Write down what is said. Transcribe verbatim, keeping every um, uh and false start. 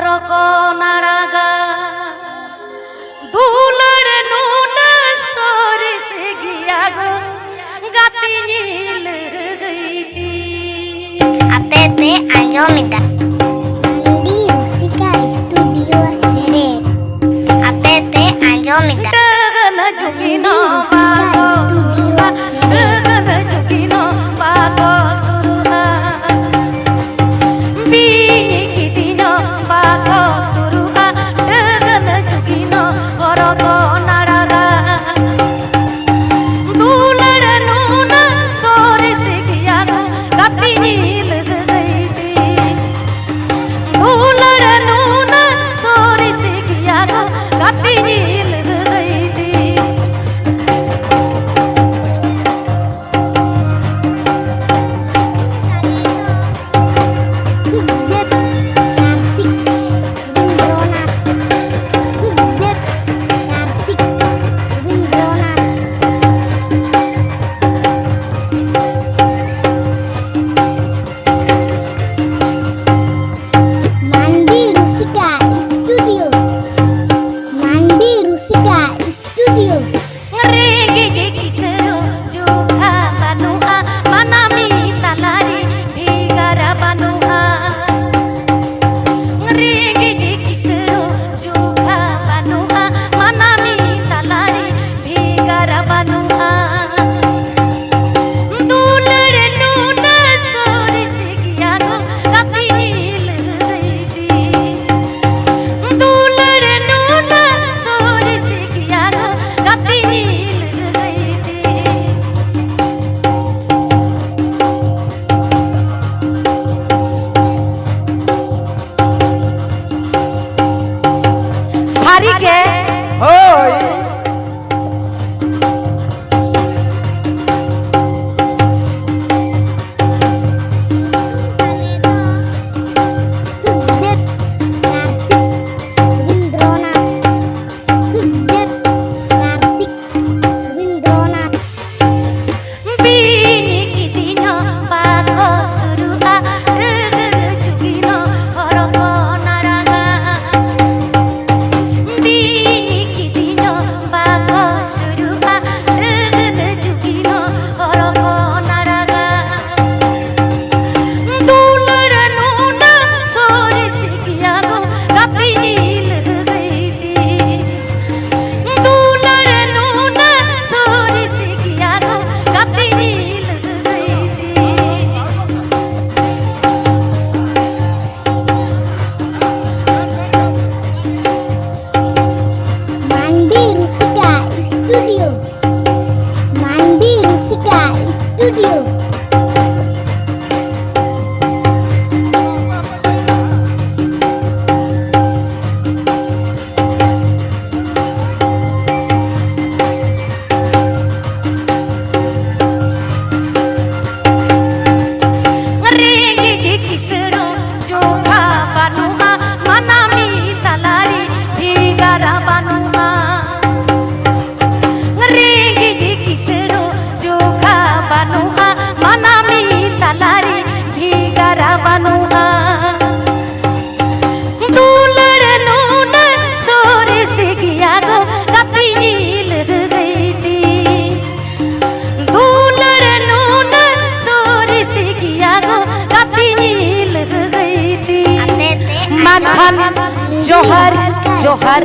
ᱨᱚᱠᱚᱱ ᱟᱲᱟᱜᱟ ᱫᱩᱞᱟᱹᱲ ᱱᱩᱱᱟᱹᱜ ᱥᱚᱨᱮᱥ ᱜᱮᱭᱟ ᱜᱚ ᱜᱟᱛᱮ ᱧᱮᱞ ᱜᱟᱹᱭᱛᱤ᱾ ᱟᱯᱮ ᱯᱮ ᱟᱸᱡᱚᱢ ᱮᱫᱟ ᱢᱟᱱᱰᱤ ᱨᱩᱥᱤᱠᱟ ᱥᱴᱩᱰᱤᱭᱳ ᱥᱮᱨᱮᱧ᱾ ᱟᱯᱮ ᱯᱮ ᱟᱸᱡᱚᱢ ᱮᱫᱟ ᱰᱟᱹᱜᱟᱹᱱ ᱢᱟᱱᱰᱤ ᱡᱩᱜᱤᱱᱚ ᱨᱩᱥᱤᱠᱟ ᱵᱟᱠᱚ ᱥᱴᱩᱰᱤᱭᱳ ᱥᱮᱨᱮᱧ᱾ ᱰᱟᱹᱜᱟᱹᱱ ᱡᱩᱜᱤᱱᱚ ᱵᱟᱠᱚ ᱥᱩᱨᱩᱜᱼᱟ᱾ ᱵᱤᱧ ᱠᱤᱫᱤᱧ ᱵᱟᱠᱚ ᱥᱩᱨᱩᱜᱼᱟ, ᱰᱟᱹᱜᱟᱹᱱ ᱡᱩᱜᱤᱱ ᱦᱚᱨᱚ ᱠᱚ ᱱᱟᱲᱟᱜᱟ᱾ ᱫᱩᱞᱟᱹᱲ ᱱᱩᱱᱟᱹᱜ ᱥᱚᱨᱮᱥ ᱜᱮᱭᱟ ᱜᱚ ᱜᱟᱛᱮ ᱧᱮᱞ ᱜᱟᱹᱭᱛᱤ᱾ ᱫᱩᱞᱟᱹᱲ ᱱᱩᱱᱟᱹᱜ ᱥᱚᱨᱮᱥ ᱜᱮᱭᱟ ᱜᱚ ᱜᱟᱛᱮ ᱧᱮᱞ ᱜᱟᱹᱭᱛᱤ᱾ ᱥᱩᱠᱫᱮᱵ ᱠᱟᱨᱛᱤᱠ ᱨᱚᱵᱤᱱᱫᱨᱚᱱᱟᱛᱷ᱾ ᱥᱩᱠᱫᱮᱵ ᱠᱟᱨᱛᱤᱠ ᱨᱚᱵᱤᱱᱫᱨᱚᱱᱟᱛᱷ᱾ ᱢᱟᱱᱰᱤ ᱨᱩᱥᱤᱠᱟ ᱥᱴᱩᱰᱤᱭᱳ᱾ ᱢᱟᱱᱰᱤ ᱨᱩᱥᱤᱠᱟ ᱥᱴᱩᱰᱤᱭᱳ᱾ ᱨᱮᱸᱜᱮᱡ ᱠᱤᱥᱟᱹᱬ ᱡᱚᱠᱷᱟ ᱵᱟᱹᱱᱩᱜᱼᱟ, ᱢᱟᱱᱟᱢᱤ ᱛᱟᱞᱟᱨᱮ ᱵᱷᱮᱜᱟᱨ ᱵᱟᱹᱱᱩᱜᱼᱟ᱾ ᱨᱮᱸᱜᱮᱡ ᱠᱤᱥᱟᱹᱬ ᱡᱚᱠᱷᱟ ᱵᱟᱹᱱᱩᱜᱼᱟ, ᱢᱟᱱᱟᱢᱤ ᱛᱟᱞᱟᱨᱮ ᱵᱷᱮᱜᱟᱨ ᱵᱟᱹᱱᱩᱜᱼᱟ᱾ ᱫᱩᱞᱟᱹᱲ ᱱᱩᱱᱟᱹᱜ ᱥᱚᱨᱮᱥ ᱜᱮᱭᱟ ᱜᱚ ᱜᱟᱛᱮ ᱧᱮᱞ ᱜᱟᱹᱭᱛᱤ᱾ ᱫᱩᱞᱟᱹᱲ ᱱᱩᱱᱟᱹᱜ ᱥᱚᱨᱮᱥ ᱜᱮᱭᱟ ᱜᱚ ᱜᱟᱛᱮ ᱧᱮᱞ ᱜᱟᱹᱭᱛᱤ᱾ ᱥᱟᱹᱨᱤ ᱜᱮ᱾ ᱦᱳᱭ᱾ ᱥᱩᱠᱫᱮᱵ ᱠᱟᱨᱛᱤᱠ ᱨᱚᱵᱤᱱᱫᱨᱚᱱᱟᱛᱷ᱾ ᱥᱩᱠᱫᱮᱵ ᱠᱟᱨᱛᱤᱠ ᱨᱚᱵᱤᱱᱫᱨᱚᱱᱟᱛᱷ᱾ ᱵᱤᱧ ᱠᱤᱫᱤᱧ ᱦᱚᱸ ᱵᱟᱠᱚ ᱥᱩᱨᱩᱜᱼᱟ, ᱰᱟᱹᱜᱟᱹᱱ ᱡᱩᱜᱤᱱ ᱦᱚᱨᱚ ᱠᱚ ᱱᱟᱲᱟᱜᱟ᱾ ᱠᱷᱟᱱ ᱡᱚᱦᱟᱨ, ᱡᱚᱦᱟᱨ᱾